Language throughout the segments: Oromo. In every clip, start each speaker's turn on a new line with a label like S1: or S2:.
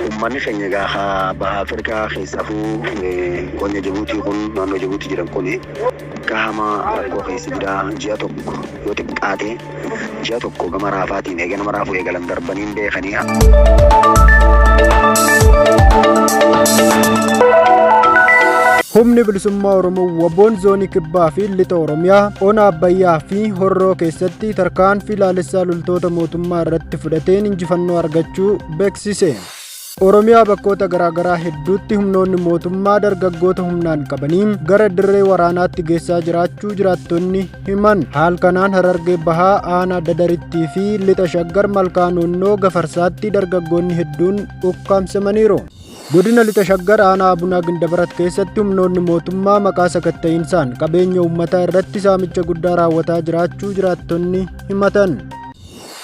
S1: Uummanni keenya egaa ka baha Afrikaa keessafuu konya Jibuutii kun naannoo Jibuutii jiran kun akka hamaa rakkoo keessa jira. Ji'a tokko yoo xiqqaate ji'a tokko gama raafaatiin eega nama raafuu eegalan darbanii hin beekanii.
S2: Humni Bilisummaa Oromoo Waboon Zoonii Kibbaa fi Lixa Oromiyaa Ona Abbayyaa fi Horroo keessatti tarkaanfii laalessaa loltoota mootummaa irratti fudhateen injifannoo argachuu beeksise. Oromiyaa bakkoota garaagaraa hedduutti humnoonni mootummaa dargaggoota humnaan qabanii gara dirree waraanaatti geessaa jiraachuu jiraattonni himan. Haal kanaan Harargee Bahaa aanaa Dadarittii fi Lixa Shaggar Malkaa Noonnoo Gafarsaatti dargaggoonni hedduun ukkaamsamaniiru. Godina Lixa Shaggar aanaa Abunaa Gindabarat keessatti humnoonni mootummaa maqaa sakatta'iinsaan qabeenya uummataa irratti saamicha guddaa raawwataa jiraachuu jiraattonni himatan.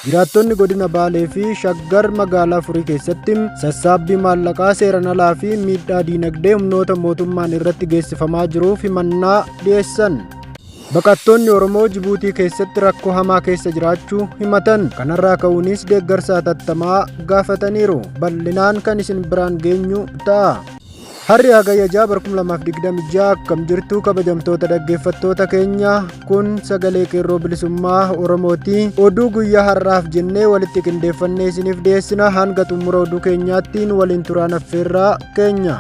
S2: Jiraattonni godina Baalee fi Shaggar magaalaa Furii keessatti sassaabbii maallaqaa seeran alaa fi miidhaa diinagdee humnoota mootummaan irratti geessifamaa jiruuf himannaa dhiyeessan. Baqattoonni Oromoo Jibuutii keessatti rakkoo hamaa keessa jiraachuu himatan. Kanarraa ka'uunis deeggarsa hatattamaa gaafataniiru. Bal'inaan kan isin biraan geenyu ta'a. Harri Hagayya 6 bara 2026 akkam jirtu kabajamtoota dhaggeeffattoota keenya kun sagalee qeerroo bilisummaa Oromooti. Oduu guyyaa har'aaf jennee walitti qindeeffannee isiniif dhiyeessina hanga xumura oduu keenyaatti nu waliin turaan affeerraa keenya.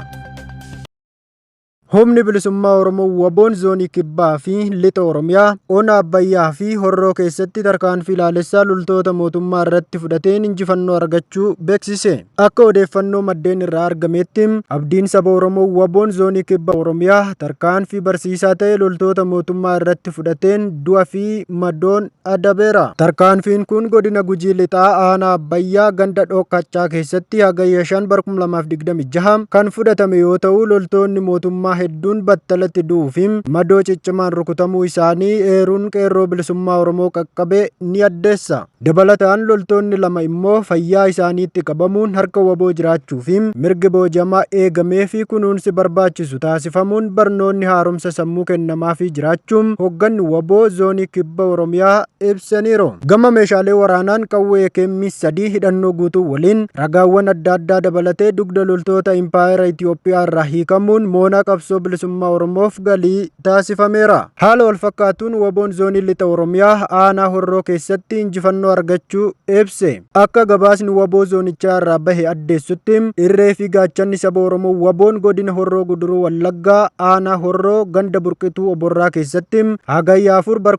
S2: Humni Bilisummaa Oromoo Waboon Zoonii Kibbaa fi Lixa Oromiyaa Ona Abbayyaa fi Horroo keessatti tarkaanfii laalessaa loltoota mootummaa irratti fudhateen injifannoo argachuu beeksise. Akka odeeffannoo maddeen irraa argameetti abdiin saba Oromoo Waboon Zoonii Kibba Oromiyaa tarkaanfii barsiisaa ta'e loltoota mootummaa irratti fudhateen du'a fi madoon adabeera. Tarkaanfiin kun godina Gujii Lixaa aanaa Abbayyaa ganda Dhookkachaa keessatti Hagayya 5 bara 2026 kan fudhatame yoo ta'u loltoonni mootummaa hedduun battalatti du'uu fi madoo ciccimaan rukutamuu isaanii eeruun qeerroo bilisummaa Oromoo qaqqabe ni addeessa. Dabalataan loltoonni 2 immoo fayyaa isaaniitti qabamuun harka wbo jiraachuu fi mirgi booji'amaa eegameefii kunuunsi barbaachisu taasifamuun barnoonni haaromsa sammuu kennamaafii jiraachuu hogganni wbo Zoonii Kibba Oromiyaa ibsaniiru. Gama meeshaalee waraanaan qawwee AKM 3 hidhannoo guutuu waliin ragaawwan adda addaa dabalatee dugda loltoota Impaayera Itiyoophiyaa irraa hiikamuun moonaa qabsoo bilisummaa Oromoof galii taasifameera. Haala walfakkaatuun WBOn Zoonii Lixa Oromiyaa Aanaa Horroo keessatti injifannoo argachuu ibse. Akka gabaasni wbo zoonichaa irraa bahe addeessutti irree fi gaachanni saba Oromoo WBOn Godina Horroo Guduruu Wallaggaa Aanaa Horroo ganda Burqituu Oborraa keessatti Hagayya 4 bar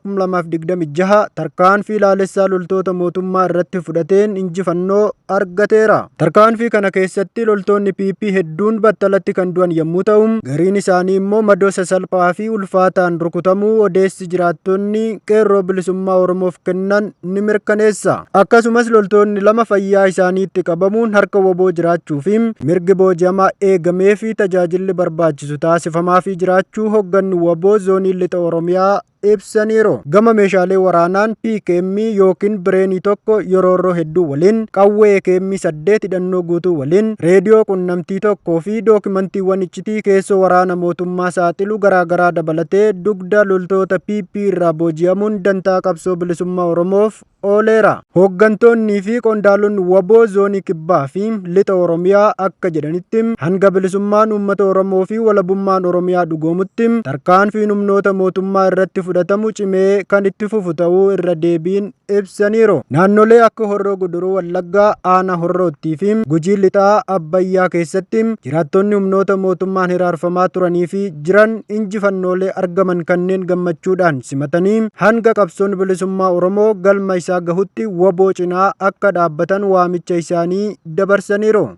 S2: 2026 tarkaanfii laalessaa loltoota mootummaa irratti fudhateen injifannoo argateera. Tarkaanfii kana keessatti loltoonni PP hedduun battalatti kan du'an yommuu ta'u, gariin isaanii immoo madoo sasalphaa fi ulfaataan rukutamuu odeessi jiraattonni Qeerroo Bilisummaa Oromoof kennan ni mirkaneessa. Akkasumas loltoonni 2 fayyaa isaaniitti qabamuun harka wbo jiraachuu fi mirgi booji'amaa eegameefii tajaajilli barbaachisu taasifamaafii jiraachuu hogganni wbo Zoonii Lixa Oromiyaa ibsaniiru. Gama meeshaalee waraanaan PKM ykn Bireenii 1 yoroorroo hedduu waliin, qawwee AKM 8 hidhannoo guutuu waliin, reediyoo qunnamtii 1 fi dookimantiiwwan iccitii keessoo waraana mootummaa saaxilu garaagaraa dabalatee dugda loltoota PP irraa booji'amuun dantaa qabsoo bilisummaa Oromoof ooleera. Hooggantoonnii fi qondaalonni wbo Zoonii Kibbaa fi Lixa Oromiyaa akka jedhanitti, hanga bilisummaan uummata Oromoo fi walabummaan Oromiyaa dhugoomutti tarkaanfiin humnoota mootummaa irratti fudhatamu cimee kan itti fufu ta'uu irra deebiin ibsaniiru. Naannolee akka Horroo Guduruu Wallaggaa Aanaa Horroottii fi Gujii Lixaa Abbayyaa keessatti jiraattonni humnoota mootummaan hiraarfamaa turanii fi jiran injifannoolee argaman kanneen gammachuudhaan simatanii hanga qabsoon bilisummaa Oromoo galma isaa gahutti wbo cinaa akka dhaabbatan waamicha isaanii dabarsaniiru.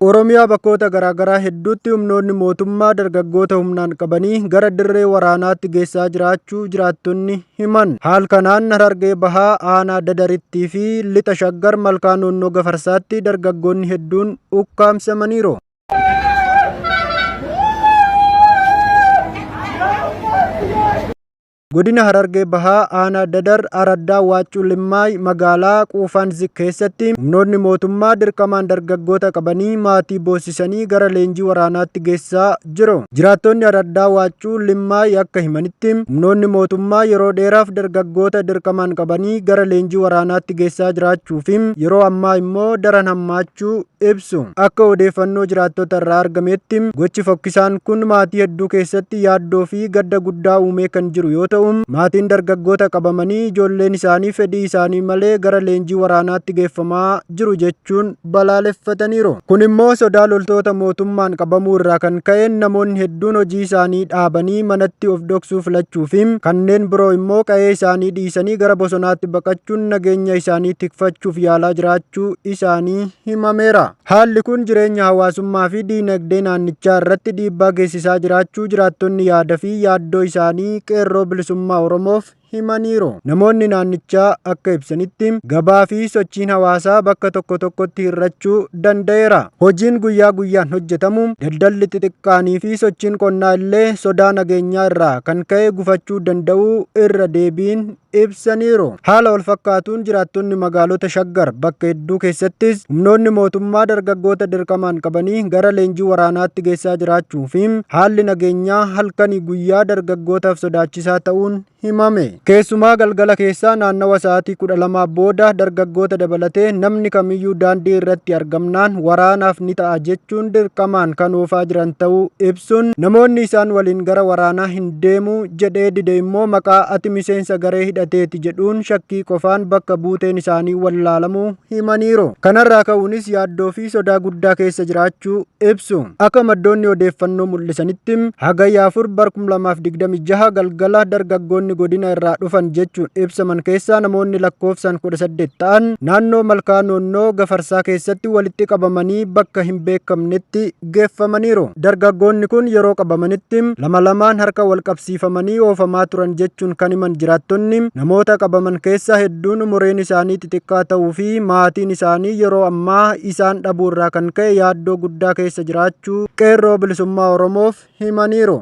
S2: Oromiyaa bakkoota garaagaraa hedduutti humnoonni mootummaa dargaggoota humnaan qabanii gara dirree waraanaatti geessaa jiraachuu jiraattonni himan. Haal kanaan Harargee Bahaa aanaa Dadarittii fi Lixa Shaggar Malkaa Noonnoo Gafarsaatti dargaggoonni hedduun ukkaamsamaniiru. Godina Harargee Bahaa Aanaa Dadar Araddaa Waaccuu Limmaay magaalaa Quufaanzik keessatti humnoonni mootummaa dirqamaan dargaggoota qabanii maatii boossisanii gara leenjii waraanaatti geessaa jiru. Jiraattonni Araddaa Waaccuu Limmaay akka himanitti humnoonni mootummaa yeroo dheeraaf dargaggoota dirqamaan qabanii gara leenjii waraanaatti geessaa jiraachuu fi yeroo ammaa immoo daran hammaachuu ibsu. Akka odeeffannoo jiraattota irraa argametti gochi fokkisaan kun maatii hedduu keessatti yaaddoo fi gadda guddaa uumee kan jiru yoo ta'u, maatiin dargaggoota qabamanii ijoolleen isaanii fedhii isaanii malee gara leenjii waraanaatti geeffamaa jiru jechuun balaaleffataniiru. Kun immoo sodaa loltoota mootummaan qabamuu irraa kan ka'een namoonni hedduun hojii isaanii dhaabanii manatti of dhoksuu filachuu fi kanneen biroo immoo qa'ee isaanii dhiisanii gara bosonaatti baqachuun nageenya isaanii tikfachuuf yaalaa jiraachuu isaanii himameera. Haalli kun jireenya hawaasummaa fi diinagdee naannichaa irratti dhiibbaa geessisaa jiraachuu jiraattonni yaada fi yaaddoo isaanii Qeerroo Bilisummaa Oromoof himaniiru. Namoonni naannichaa akka ibsanitti gabaa fi sochiin hawaasaa bakka tokko tokkotti hir'achuu danda'eera. Hojiin guyyaa guyyaan hojjetamu, daldalli xixiqqaanii fi sochiin qonnaa illee sodaa nageenyaa irraa kan ka'e gufachuu danda'uu irra deebiin ibsaniiru. Haala wal fakkaatuun jiraattonni magaalota Shaggar bakka hedduu keessattis humnoonni mootummaa dargaggoota dirqamaan qabanii gara leenjii waraanaatti geessaa jiraachuu fi haalli nageenyaa halkanii guyyaa dargaggootaaf sodaachisaa ta'uun himame. Keessumaa galgala keessaa naannawa sa'aatii 12 booda dargaggoota dabalatee namni kamiyyuu daandii irratti argamnaan waraanaaf ni ta'a jechuun dirqamaan kan oofaa jiran ta'uu ibsuun, namoonni isaan waliin gara waraanaa hin deemu jedhee dide immoo maqaa ati miseensa garee hidhateeti jedhuun shakkii qofaan bakka buuteen isaanii wallaalamuu himaniiru. Kanarraa ka'uunis yaaddoo fi sodaa guddaa keessa jiraachuu ibsu. Akka maddoonni odeeffannoo mul'isanitti Hagayya 4 bar 2026 galgala dargaggoonni godina irraa dhufan jechuun ibsaman keessaa namoonni lakkoofsaan 18 ta'an naannoo Malkaa Noonnoo Gafarsaa keessatti walitti qabamanii bakka hin beekamnetti geeffamaniiru. Dargaggoonni kun yeroo qabamanitti lama lamaan harka wal qabsiifamanii oofamaa turan jechuun kan himan jiraattonni, namoota qabaman keessaa hedduun umuriin isaanii xixiqqaa ta'uu fi maatiin isaanii yeroo ammaa isaan dhabuu irraa kan ka'e yaaddoo guddaa keessa jiraachuu Qeerroo Bilisummaa Oromoof himaniiru.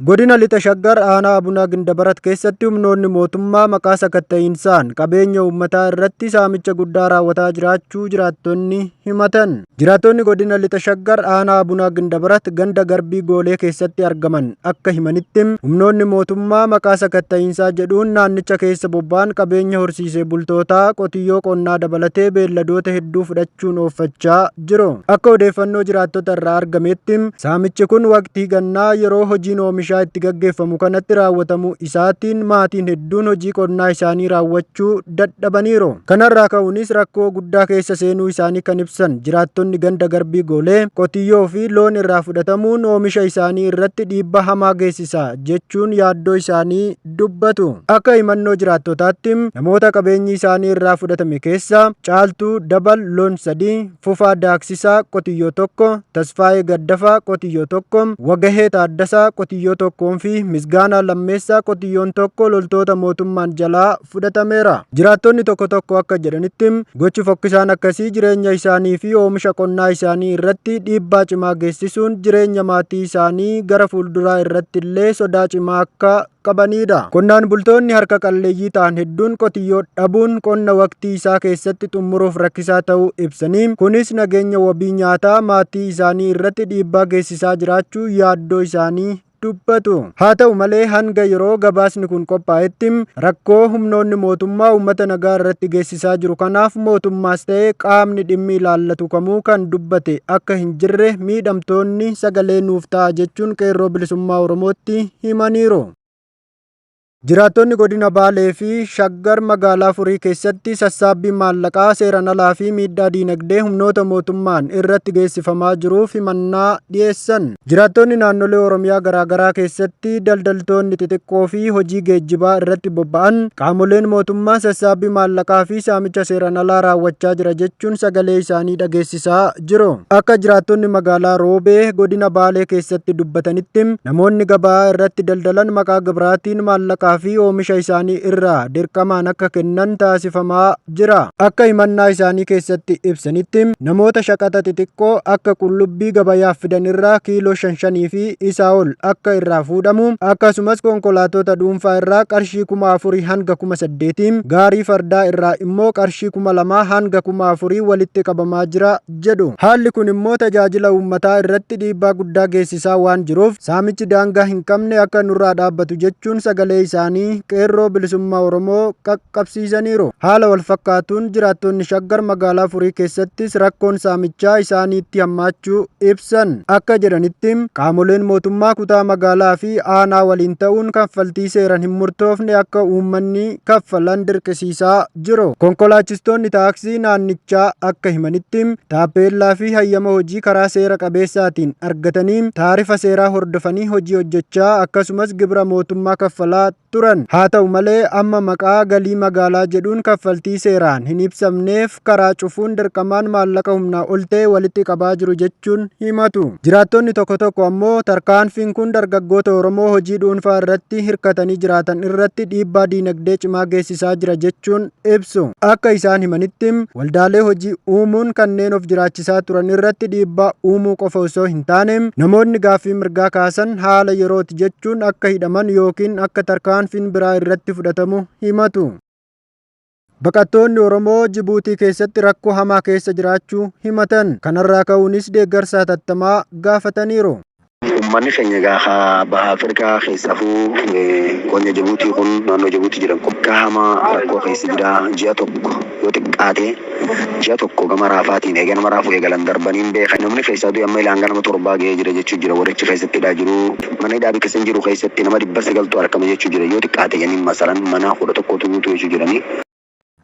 S2: Godina Lixa Shaggar aanaa Abunaa Gindabarat keessatti humnoonni mootummaa maqaa sakatta'iinsaan qabeenya uummataa irratti saamicha guddaa raawwataa jiraachuu jiraattonni himatan. Jiraattonni godina Lixa Shaggar aanaa Abunaa Gindabarat ganda Garbii Goolee keessatti argaman akka himanitti humnoonni mootummaa maqaa sakatta'iinsaa jedhuun naannicha keessa bobba'an qabeenya horsiisee bultootaa qotiyyoo qonnaa dabalatee beelladoota hedduu fudhachuun ooffachaa jiru. Akka odeeffannoo jiraattota irraa argametti saamichi kun waqtii gannaa yeroo hojiin oomishaa itti gaggeeffamu kanatti raawwatamuu isaatiin maatiin hedduun hojii qonnaa isaanii raawwachuu dadhabaniiru. Kanarraa ka'uunis rakkoo guddaa keessa seenuu isaanii kan ibsan jiraattonni ganda Garbii Goolee qotiyyoo fi loon irraa fudhatamuun oomisha isaanii irratti dhiibbaa hamaa geessisa jechuun yaaddoo isaanii dubbatu. Akka himannoo jiraattotaatti namoota qabeenyi isaanii irraa fudhatame keessaa Caaltuu Dabal loon 3, Fufaa Daaksisaa qotiyyoo 1, Tasfaayee Gaddafaa qotiyyoo 1, Wagahee Taaddasaa qotiyyoo 1 fi Misgaanaa Lammeessaa qotiyyoon 1 loltoota mootummaan jalaa fudhatameera. Jiraattonni tokko tokko akka jedhanitti gochi fokkisaan akkasii jireenya isaanii fi oomisha qonnaa isaanii irratti dhiibbaa cimaa geessisuun jireenya maatii isaanii gara fuulduraa irratti illee sodaa cimaa akka qabaniidha. Qonnaan bultoonni harka qalleeyyii ta'an hedduun qotiyyoo dhabuun qonna waqtii isaa keessatti xumuruuf rakkisaa ta'uu ibsanii, kunis nageenya wabii nyaataa maatii isaanii irratti dhiibbaa geessisaa jiraachuu yaaddoo isaanii dubbatu. Haa ta'u malee hanga yeroo gabaasni kun qophaa'etti rakkoo humnoonni mootummaa uummata nagaa irratti geessisaa jiru kanaaf mootummaas ta'e qaamni dhimmi ilaallatu kamuu kan dubbate akka hin jirre miidhamtoonni sagalee nuuf ta'a jechuun Qeerroo Bilisummaa Oromootti himaniiru. Jiraattonni godina Baalee fi Shaggar magaalaa Furii keessatti sassaabbii maallaqaa seeran alaa fi miidhaa diinagdee humnoota mootummaan irratti geessifamaa jiruuf himannaa dhiyeessan. Jiraattonni naannolee Oromiyaa garaagaraa keessatti daldaltoonni xixiqqoo fi hojii geejjibaa irratti bobba'an qaamoleen mootummaa sassaabbii maallaqaa fi saamicha seeran alaa raawwachaa jira jechuun sagalee isaanii dhageessisaa jiru. Akka jiraattonni magaalaa Roobee godina Baalee keessatti dubbatanitti namoonni gabaa irratti daldalan maqaa gibiraatiin maallaqaa maallaqaa fi oomisha isaanii irraa dirqamaan akka kennan taasifamaa jira. Akka himannaa isaanii keessatti ibsanitti, namoota shaqaxa xixiqqoo akka qullubbii gabayaaf fidan irraa kiiloo shan shanii fi isaa ol akka irraa fuudhamu, akkasumas konkolaatota dhuunfaa irraa qarshii 4,000 hanga 8,000, gaarii fardaa irraa immoo qarshii 2,000 hanga 4,000 walitti qabamaa jira jedhu. Haalli kun immoo tajaajila uummataa irratti dhiibbaa guddaa geessisaa waan jiruuf saamichi daangaa hin qabne akka nurraa dhaabbatu jechuun sagalee isaanii Qeerroo Bilisummaa Oromoo qaqqabsiisaniiru. Haala wal fakkaatuun jiraattonni Shaggar magaalaa Furii keessattis rakkoon saamichaa isaaniitti hammaachuu ibsan. Akka jedhanitti qaamoleen mootummaa kutaa magaalaa fi aanaa waliin ta'uun kaffaltii seeran hin murtoofne akka uummanni kaffalan dirqisiisaa jiru. Konkolaachistoonni taaksii naannichaa akka himanitti taappeellaa fi hayyama hojii karaa seera qabeessaatiin argatanii taarifa seeraa hordofanii hojii hojjechaa akkasumas gibira mootummaa kaffalaa turan. Haa ta'u malee amma maqaa galii magaalaa jedhuun kaffaltii seeraan hin ibsamneef karaa cufuun dirqamaan maallaqa humnaa ol ta'e walitti qabaa jiru jechuun himatu. Jiraattonni tokko tokko ammoo tarkaanfiin kun dargaggoota Oromoo hojii dhuunfaa irratti hirkatanii jiraatan irratti dhiibbaa diinagdee cimaa geessisaa jira jechuun ibsu. Akka isaan himanitti, waldaalee hojii uumuun kanneen of jiraachisaa turan irratti dhiibbaa uumuu qofa osoo hin taane, namoonni gaaffii mirgaa kaasan haala yerooti jechuun akka hidhaman yookiin akka tarkaanfiin biraa irratti fudhatamu himatu. Baqattoonni Oromoo Jibuutii keessatti rakkoo hamaa keessa jiraachuu himatan. Kanarraa ka'uunis deeggarsa hatattamaa gaafataniiru.
S1: Uummanni keenya egaa ka baha Afrikaa keessafuu konya Jabuutii kun naannoo Jabuutii jiran kun akka hamaa rakkoo keessa jira. Ji'a tokko yoo xiqqaate ji'a tokko gama raafaatiin eega nama raafuu eegalan darbanii hin beekan. Namni keessaa du'e amma ilaa hanga nama torbaa ga'ee jira jechuu jira. Warri achi keessatti hidhaa jiru. Mana hidhaa bikka san jiru keessatti nama 900tu argama jechuu jira. Yoo xiqqaate jedhanii masalan mana 11tu guutuu jechuu jiranii.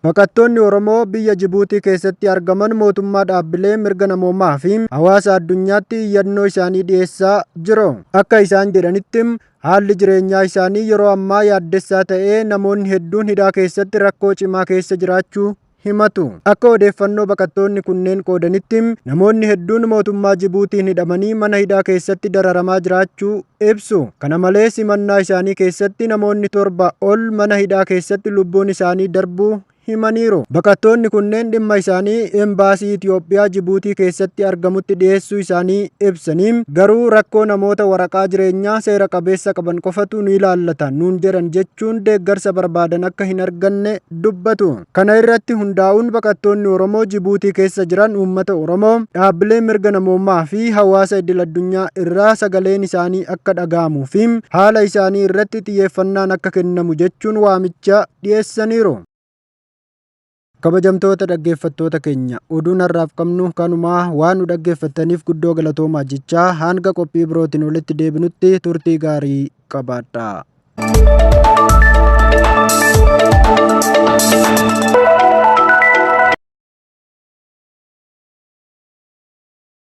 S2: Baqattoonni Oromoo biyya Jibuutii keessatti argaman mootummaa dhaabbilee mirga namoomaa fi hawaasa addunyaatti iyyannoo isaanii dhiyeessaa jiru. Akka isaan jedhanitti haalli jireenyaa isaanii yeroo ammaa yaaddessaa ta'ee namoonni hedduun hidhaa keessatti rakkoo cimaa keessa jiraachuu himatu. Akka odeeffannoo baqattoonni kunneen qoodanitti namoonni hedduun mootummaa Jibuutiin hidhamanii mana hidhaa keessatti dararamaa jiraachuu ibsu. Kana malees himannaa isaanii keessatti namoonni 7 ol mana hidhaa keessatti lubbuun isaanii darbuu himaniiru. Baqattoonni kunneen dhimma isaanii Embaasii Itiyoophiyaa Jibuutii keessatti argamutti dhiyeessuu isaanii ibsanii, garuu rakkoo namoota waraqaa jireenyaa seera qabeessa qaban qofatu nu ilaallata nuun jedhan jechuun deeggarsa barbaadan akka hin arganne dubbatu. Kana irratti hundaa'uun baqattoonni Oromoo Jibuutii keessa jiran uummata Oromoo, dhaabbilee mirga namoomaa fi hawaasa idil-addunyaa irraa sagaleen isaanii akka dhaga'amuu fi haala isaanii irratti xiyyeeffannaan akka kennamu jechuun waamicha dhiyeessaniiru. Kabajamtoota dhaggeeffattoota keenya, oduun har'aaf qabnu kanumaa waan nu dhaggeeffattaniif guddoo galatoomaa jechaa hanga qophii birootiin walitti deebinutti turtii gaarii qabaadhaa.